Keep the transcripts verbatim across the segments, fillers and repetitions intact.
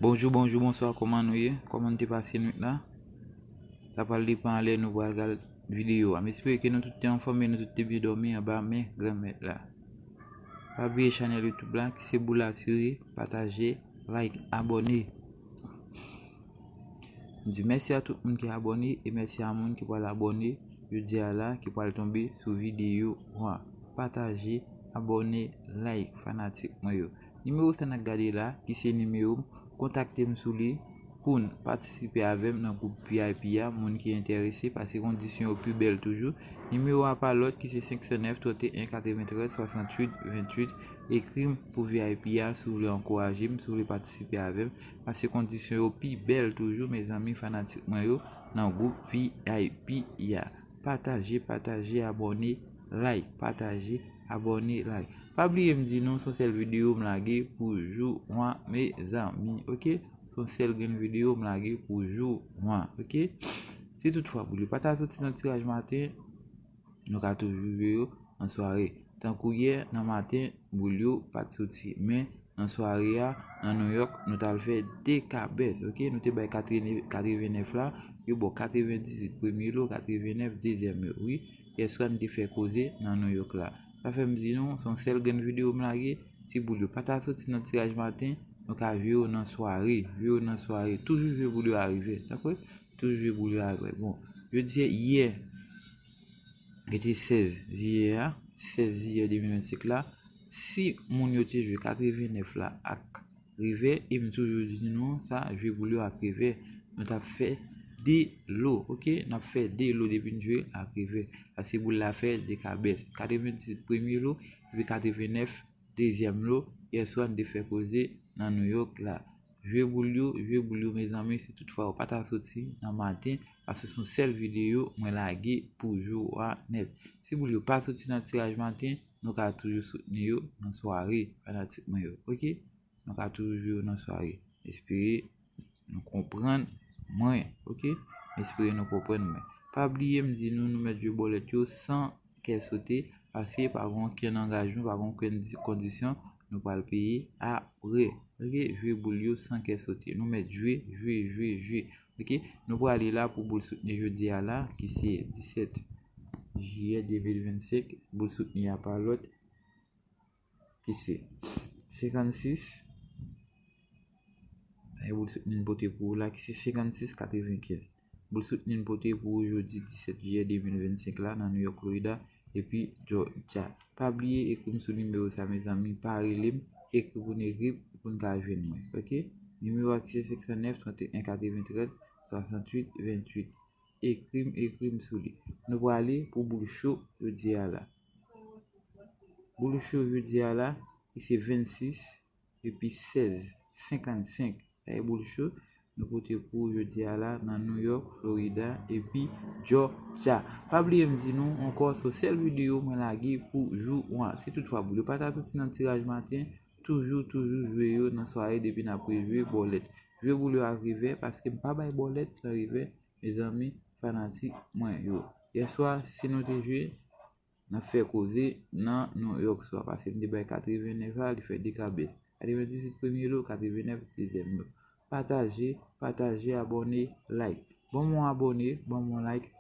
Bonjou, bonjou, bonswa, kòman nou ye? Kòman nou te pase nwit la? Sa pral depann lè nou pral gade videyo a. M espere ke nou tout te anfòm e nou tout te byen dòmi anba men Granmèt la. Pa bliye chanèl YouTube la ki se Boul Asire, pataje, like, abòne. M di mèsi a tout moun ki abòne e mèsi a moun ki pral abòne jodi a la, ki pral tonbe sou videyo a. Pataje, abòne, like, fanatik mwen yo. Nimewo sa n ap gade la, ki se nimewo m, kontakte m sou li pou n patisipe avè m nan gwoup V I P a, moun ki enterese, paske kondisyon yo pi bèl toujou. Nimewo a pa lòt ki se senk san nèf, trannteyen, katreventrèz, swasanntuit, venntuit. Ekri m pou V I P a si w vle ankouraje m, si w vle patisipe avè m, paske kondisyon yo pi bèl toujou, mezanmi, fanatik mwen yo, nan gwoup V I P a. Pataje, pataje, abòne, like, pataje, abòne, like. Pa bliye m di nou, se yon sèl videyo m lage pou jou a, mezanmi, oke? Se yon sèl grenn videyo m lage pou jou a, oke? Si toutfwa boul yo pa ta soti nan tiraj maten, nou ka toujou jwe yo nan sware. Tankou yè nan maten, boul yo pa t soti. Men, nan sware a, nan New York, nou t al fè de kabès, oke? Nou te bay katreven-, katrevennèf la, yo ba w katrevendizuit premye lo, katrevennèf dezyèm lo, wi. Yèswa, nou te fè koze nan New York la. Sa fè m di nou, se yon sèl grenn videyo m lage. Si boul yo pa ta soti nan tiraj maten, nou ka jwe yo nan sware. Jwe yo nan sware. Toujou jwe boul yo a rive. Dakò? Toujou jwe boul yo a rive. Bon, jodi yè, ki te sèz jiyè a, sèz jiyè de mil vennsenk la, si moun yo te jwe katrevennèf la ak revè, e m toujou di nou sa, jwe boul yo ak revè, nou t ap fè de lo, oke? N ap fè de lo depi n jwe ak revè. Paske boul la fè de kabès. Katrevendizuit premye lo, epi katrevennèf dezyèm lo. Yèswa, n te fè koze nan New York la. Jwe boul yo, jwe boul yo, mezanmi, si toutfwa yo pa ta soti nan maten, paske se yon sèl videyo mwen lage pou jou a nèt. Si boul yo pa soti nan tiraj maten, nou ka toujou soutni yo nan sware, fanatik mwen yo, oke? Nou ka toujou jwe yo nan sware. Espere nou konprann mwen, oke? Espere nou konprann mwen. Pa bliye m di nou, nou mèt jwe bòlèt yo san kè sote, paske pa gen okenn angajman, pa gen okenn di-, kondisyon nou pral peye apre. Oke? Jwe boul yo san kè sote. Nou mèt jwe, jwe, jwe, jwe. Oke? Nou prale la pou boul soutni jodi a la, ki se disèt jiyè de mil vennsenk. Boul soutni a pa lòt, ki se senkannsis. E boul soutni n pote pou ou la, ki se senkannsis katrevenkenz. Boul soutni n pote pou ou jodi disèt jiyè de mil vennsenk la nan New York, Florida, epi Georgia. Pa bliye ekri m sou nimewo sa, mezanmi, pa rele m, ekri pou n ekri pou n ka jwenn mwen, oke? Nimewo a ki se senk san nèf, trannteyen, katreventrèz, swasanntuit, venntuit. Ekri m, ekri m sou li. Nou prale pou boul cho jodi a la. Boul cho jodi a la, ki se vennsis, epi sèz, senkannsenk. Sa e boul cho nou pote pou ou jodi a la nan New York, Florida, epi Georgia. Pa bliye m di nou ankò, se sèl videyo mwen lage pou jou a. Si toutfwa boul yo pa ta soti nan tiraj maten, toujou, toujou jwe yo nan sware depi n ap rejwe bòlèt. Jwe boul yo ak revè, paske m pa bay bòlèt san revè, mezanmi, fanatik mwen yo. Yèswa, si nou te jwe, n ap fè koze nan New York swa, paske m te bay katrevennèf la, li fè de kabès. Katrevendizuit premye lo, katrevennèf dezyèm lo. Pataje, pataje, abòne, like. Ban m yon abòne, ban m yon like.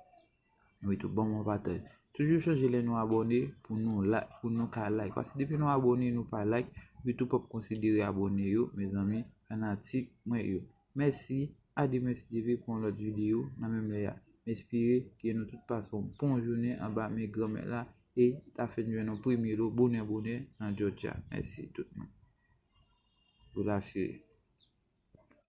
Wi tou, ban m yon pataj. Toujou chonje lè nou abòne pou nou la, pou nou ka like. Paske depi nou abòne, nou pa like, YouTube p ap konsidere abòne yo, mezanmi, fanatik mwen yo. Mèsi, a demen si Dye vle pou yon lòt videyo nan menm lè a. M espere ke nou tout pase yon bon jounen anba men Granmèt la e ta fè n jwenn yon premye lo bonè bonè nan Georgia. Mèsi tout moun. Boul Asire.